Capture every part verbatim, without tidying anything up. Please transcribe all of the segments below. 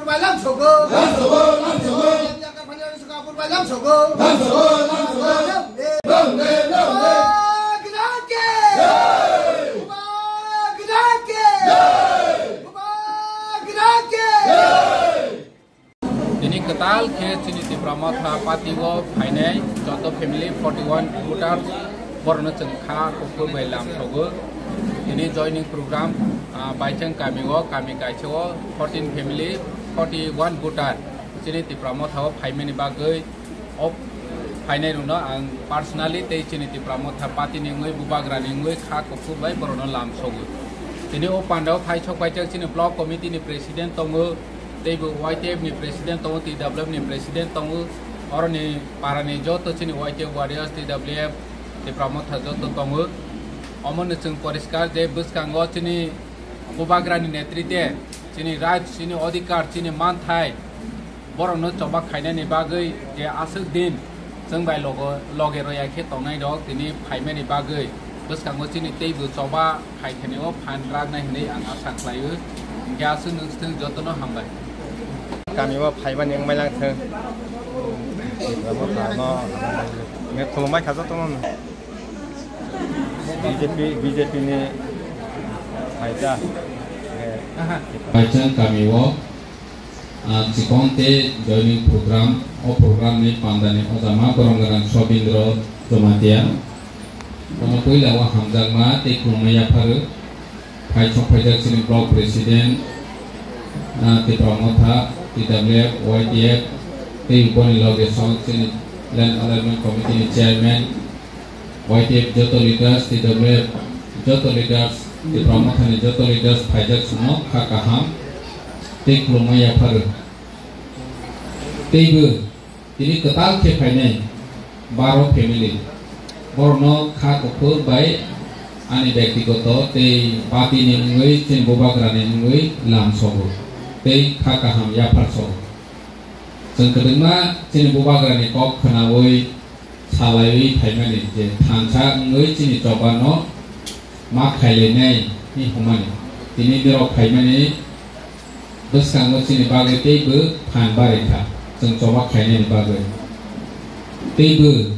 Bai lam sogo. Lam sogo, lam sogo. Yang yang kapan yang suka pun bai lam sogo. Lam sogo, lam sogo. Lam de. Lam de, lam de. Bubagra ke. Jai. Bubagra ke. Jai. Bubagra ke. Jai. Tini kwtal khe chini Tipra Motha party o phainai joto family forty one voters borokno chwng kha kuphur bai lam sogo. Tini joining program, ah, Baichang kami o, kami kaisa o fourteen family, forty one voter chini Tipra Motha o phaimani bagwi o phainai rokno ang personally tei chini Tipra Motha party ni wngwi, Bubagra ni wngwi kha kuphur bai borokno lam sogo. Tini o panda o phai sok paijak chini block committee ni president tongo, tei bo Y T F ni president tongo, T W F ni president tongo, oroni para ni joto chini Y T F warriors, T W F, Tipra Motha joto tongo. Omo no chwng poriskar je bwskango chini Bubagra ni netrite chini right, chini odhikar, chini manthai borokno choba khainani bagwi je aswk din chwng bai logo, loge roya khe tongnai rok tini phaimani bagwi bwskango chini teibo choba khai khani o phan raknai hinwi ang asa khlaio. Hwnkhe aswk nwng swthwng jotono hambai. Kami o phaimani wngmai lang thwng. Omo kha no, me khulumbai kha jotono. B J P, B J P ni phaita. Baichang kami o, ah, chikon tei joining program, o program ni panda ni ojama borong gwnang Sobindro Jamatia. Bono puila o hamjakma tei khulumma yapharo. Phai sok phaijak chini block president, ah, Tipra Motha, T W F, Y T F, tei boni loge song chini Land Alignment Committee ni chairman, Y T F joto leaders, T W F joto leaders, Tipra Motha ni joto leaders phaijak sumo kha kaham tei khulumma yapharo. Teibo tini kwtal khe phainai baro family. Borokno kha kuphur bai ani byaktigoto tei party ni wngwi chini Bubagra ni wngwi lam sogo tei kha kaham yaphar sogo. Chwng kwdwkma chini Bubagra ni kok khwnawi salaiwi phaimani je thansa wngwi chini choba no ma khailainai hinwi hwnmani. Tini norok phaimani bwskango chini bagwi teibo phan barwi kha, chwng choba khainani bagwi. Teibo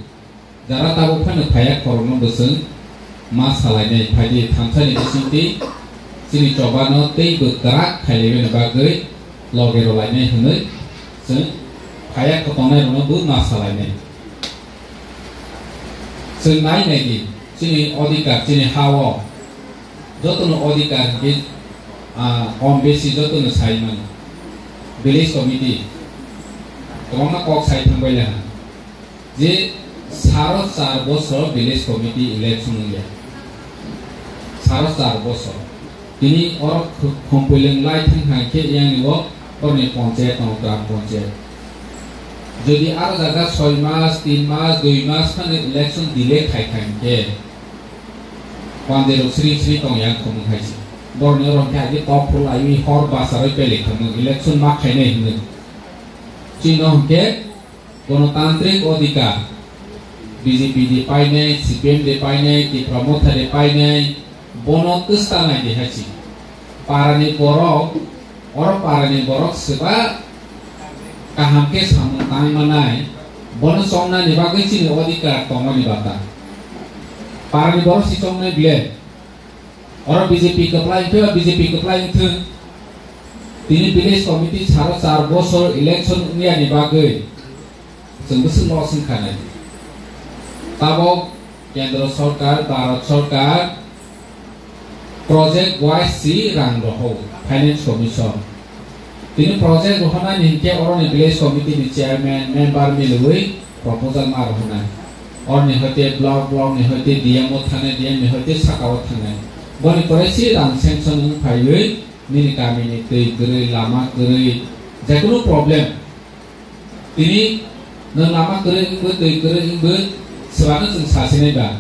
jara tabuk phano phaiya khorokno bo chwng ma salainai, phaidi thansani bisingtwi chini chobano teibo kwrak khailaimani bagwi loge rwlainai hwnwi chwng phaiya khotongnairokno bo ma salainai. Chwng nai nai di, chini odhikar, chini ha-o jotono odhikar hwnkhe, ah, kom besi jotono sai mano. Village committee kwbangma kok sai thangbai laha je saro char bosor village committee election wngya. Saro char bosor. Tini oro kh-, khompoileng lai thang hai khe yang ni bo orni ponchayat tongo, gram ponchayat. Jodi aro jaga soi mas, tin mas, dui mas phano election delay khai khai khe, pande rok sri sri tong yang khomung khai se. Borni oro khe agi top phul aiwi hor basaroi pele khomung election ma khainai hinwi. Chino hwnkhe Gonotantrik odhikar, B J P de painai, C P M de painai, Tipra Motha de painai, bono twstanai de hai si. Parani borok, oro parani borok swba kaham khe samung tang manai, bono chongnani bagwi chini odhikar tongmani bata. Parani borok si chongnai ble. Oro B J P kwplai wngkhe, B J P kwplai wngthwng. Tini village committee saro char bosor election wngyani bagwi chwng bwswk no swngkha nai. Tabok Kendro Sorkar, Bharat Sorkar project wise si rang rohor, Finance Commission. Tini project rohornani hinkhe oroni village committee ni chairman, member milwi proposal ma rohornai. Oroni hoite block, block ni hoite D M o thangnai, D M ni hoite saka o thangnai. Boni pore si rang sanction wng phaiwi nini kami ni twi kwrwi, lama kwrwi, jekunu problem. Tini nwng lama kwrwi wngwi, twi kwrwi wngwi swbano chwng sasinai ba?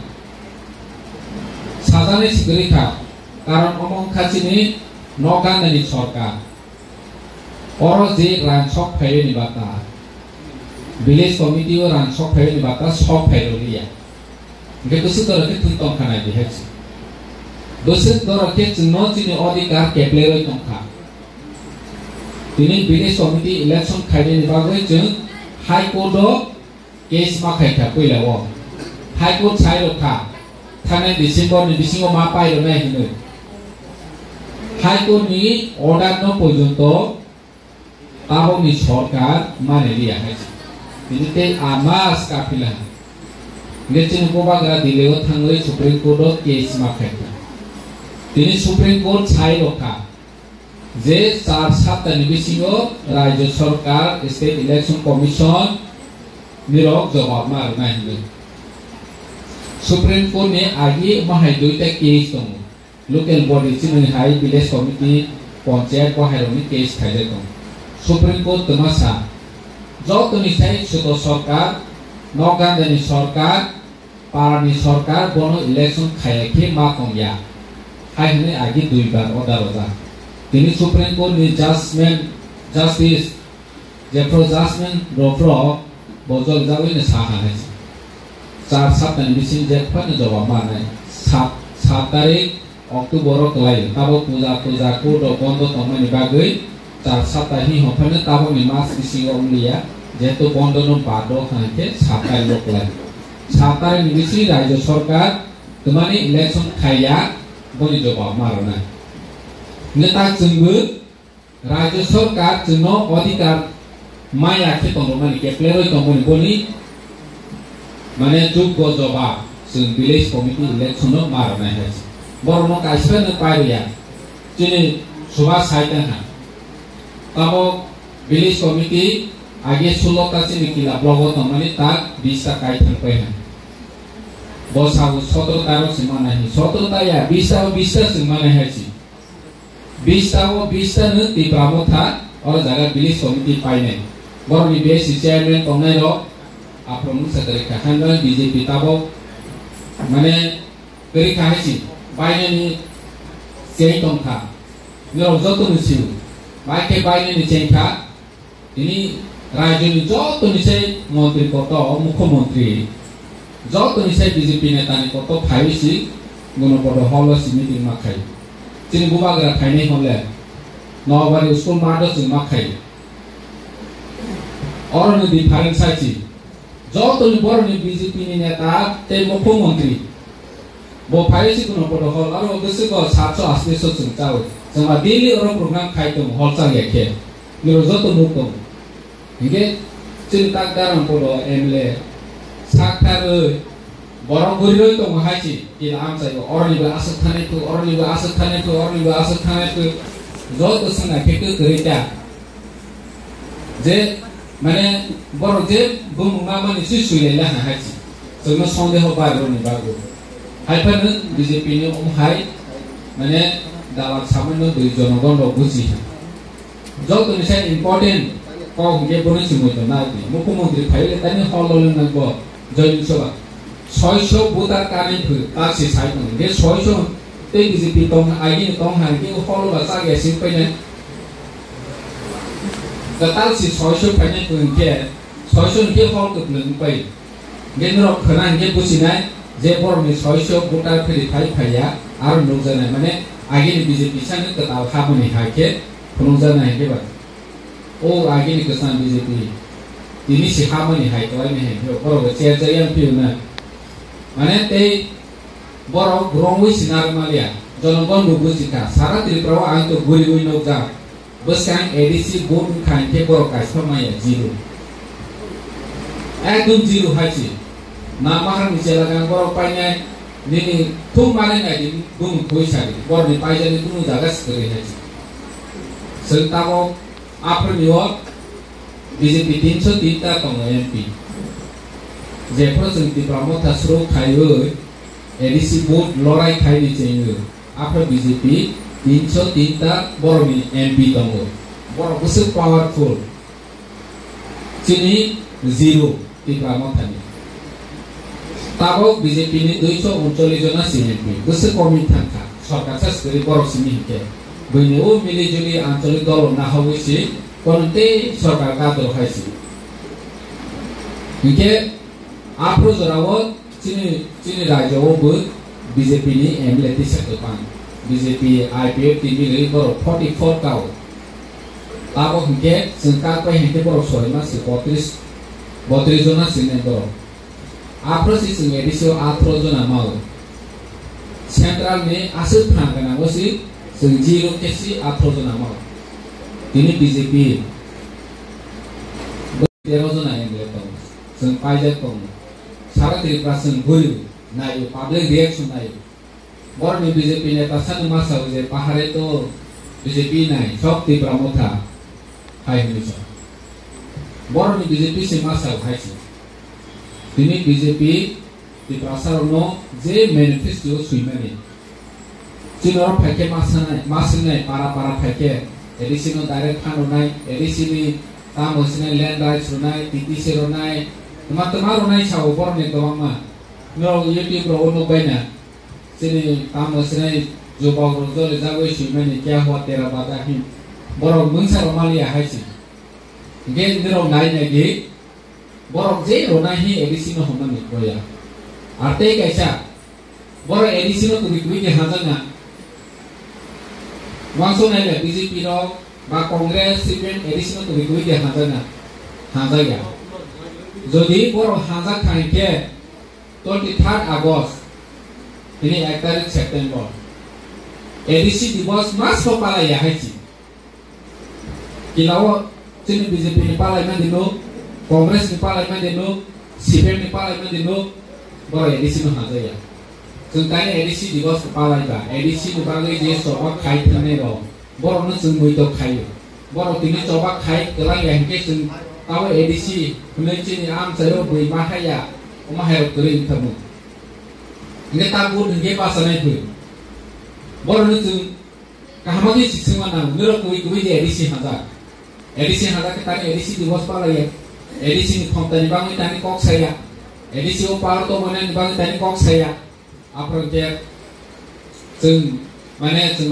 Sajaknai si kwrwi kha, karon omo wngkha chini nok gannani sorkar. Oro je rang sok phaiyani bata, village committee o rang sok phaiyani bata sok phai rwliya. Hwnkhe bwswk dorok khe thung tong kha nai di hai se. Bwswk dorok khe chwngno chini odhikar keplerwi tong kha. Tini village committee election khainani bagwi chwng High Court o case ma khai kha puila o. High Court sai rok kha, thanai December ni bisingo ma pai rwnai hinwi. High Court ni order no porjonto tabokni sorkar mani liya hai se. Tini tei ama ska phila. Nge chini bubagra Delhi o thangwi Supreme Court o case ma khai kha. Tini Supreme Court sai rok kha. Je char saptani bisingo Rajya Sarkar, State Election Commission nirok jobab ma rwnai hinwi. Supreme Court ni agi mahai duita case tongo. Local body chini hai village committee, panchayat bo hai rokni case khaijak tongo. Supreme Court twma sa, jotoni sai suto sarkar, nokgandani sarkar, parani sarkar bono election khaiya khe ma tongya, hai hwnwi agi duibar order rwjak. Tini Supreme Court ni judgment, justice, jephru judgment rwphro bo joljagwi no sa ha hai se. Char saptani bising jephano jobab manai. Sat, sat tarik October o kwlai, tabok puja, puja court rok bondo tongmani bagwi char sapta hi hwnphano tabokni mas bisingo wngliya, jehetu bondo no bad o hwnkhe sat tarik o kwlai. Sat tarik ni bising Rajya Sarkar twmani election khaiya, boni jobab ma rwnai. Hwnkhe ta chwngbo Rajya Sarkar chwngno odhikar maya khe tongmani, kepleroi tongmani, boni mane juggo jobab chwng village committee election no ma rwnai hai se. Borokno kaisa no pai rwya, chini suba sai tang ha. Tabok village committee age sulo ta chini kila blogo tongmani, ta bis ta kai thang pai ha. Bo sabo sotro ta rok se manai hai, sotro ta ya, bis ta o bis ta chwng manai hai se. Bis ta o bis ta no Tipra Motha, oro jaga village committee painai. Borokni B S C chairman tongnai rok, aphuru mungsa kwrwi kha, hwnba B J P tabok, mane, kwrwi kha hai se, bainani cheng tong kha. Norok joto no sio, bai khe bainani cheng kha. Tini rajyoni jotoni sai montri kotor, mukhyamantri, jotoni sai B J P netani kotor phaiwi si Gonopodo hall o si meeting ma khai. Chini bubagra phainai hwnle Nobari school math o chwng ma khai. Oroni difference sai si. Jotoni boroni B J P ni neta tei mukhyamantri. Bo phai si Gonopodo hall, aro bwswk o satso asmiso chwng chawi. Chwngma daily oro program khai tongo, hall chak ya khe. Niro joto nuk tongo. Hinkhe chini tak Dharmapur o M L A sak tharwi borok guri rwi tongo hai si. Kila amchai o, oroni bo aswk thanai thu, oroni bo aswk thanai thu, oroni bo aswk thanai thu. Joto swngna khe kwrwi ta. Je, mane, borok je bumung ma mani si sui lai laha hai si. Chwngno sondeho bai roni bagwi. Hai phano B J P ni um hai, mane, dalak samano dui jonogon rok buji ha. Joto ni sai important kok hingke bono si moito na di. Mukhyamantri phai le tani hol lo leng nang bo. Joining Sabha. Soiso voter card ni phu, tak si sai tong. Hingke soiso tei B J P tong, agini tong hai, hingke hol ba chak ya sing pai nai. Kwtal si soiso phainai phu hingke, soiso hingke hol kwplwng pai. Hingke norok khwna hingke businai, je borokni soiso voter verify phaiya, aro nukjaknai, mane, agini B J P sani kwtal habani hai khe phunukjaknai hingke ba. O agini kwchang B J P, tini si habani hai kwlainai hai khe, borok bo cherjak yang phiyo na. Mane, tei borok wrongwi si narwk maliya, jonogon bo bujikha, sara Tripura o ang to guriwi nukjak. Bwskang A D C vote wngkha hinkhe borok kaisa maya zero. Ekdom zero hai se. Na maharni chela kang borok painai nini thum manwi nai di bumung khui sadi. Borokni paijani kunu jaga se kwrwi hai se. Chwng tabok aphuruni o B J P tinso tinta tongo M P. Jephuru chwng Tipra Motha suru khaiwi A D C vote lorai khaini chengwi. Aphro B J P tinso tinta borokni M P tongo. Borok bwswk powerful. Chini zero Tipra Mothani. Tabok B J P ni duiso uncholish jona si M P. Bwswk komwi thangkha. Sorkar sa swkari borok simi hinkhe. Buini o mili juli ancholik dolo nahawi si kono tei sorkar kadro hai si. Hinkhe aphro jorao Chini, chini rajyo o bo B J P ni M L A tisa kwbang. B J P, I P F T milwi borok forty four ka o. Abo hinkhe chwng kak bai hinkhe borok soi ma se botris, botris jona se nai borok. Aphro se chwng A D C o athro jona mao. Central ni aswk phan gana o se chwng zero khe se athro jona mao. Tini B J P tero jona M L A tongo. Chwng paijak tongo. Sara Tripura chwng guri naio, public reaction naio. Borokni B J P neta sano ma sao je pahare to B J P nai, sok Tipra Motha hai hwnwi sa. Borokni B J P se ma sao hai se. Tini B J P Tiprasa rokno je manifesto swimani. Chini oro phaikhe ma sanai, ma swngnai para para phaikhe A D C no direct phan rwnai, A D C ni tamo sinai land rights rwnai, T T C rwnai, tma tma rwnai sao borokni kwbangma. Norok YouTube rogo nukbaina. Chini tamo sinai jubok rok jole jagoi swimani kya hua tera bada hin. Borok mungsa rok maliya hai se. Hinkhe norok nai nai di. Borok je rwnai hi A D C no hwnmani boya. Ar tei kaisa, borok A D C no kubui kubui di hanjakna. Wansuk nai le B J P rok ba Congress, C P M, A D C no kubui kubui di hanjakna. Hanjakya. Jodi borok hanjak thang khe twenty third August, tini ek tarik September, A D C Diwas mas bo palaiya hai si. Kilao chini B J P ni palai mandi nuk, Congress ni palai mandi nuk, C P M ni palai mandi nuk, borok A D C no hanjakya. Chwng kaini A D C Diwas palai ba, A D C ni bagwi je choba khai thangnairok, borokno chwng muitok khaio. Borok tini choba khai kwlangya hinkhe chwng tabo A D C hwnwi chini amchaio bui ma haiya, omo hairok kwrwi wngtamo. Hinkhe ta vote hinkhe bachanai thwi. Borokno chwng Kaham khe si swngma nango, norok kubui kubui de A D C hanjak. A D C hanjak khe tani A D C Diwas palaiya. A D C ni khomtani bagwi tani kok saya. A D C o power tongmani bagwi tani kok saya. Aphro khe chwng, mane, chwng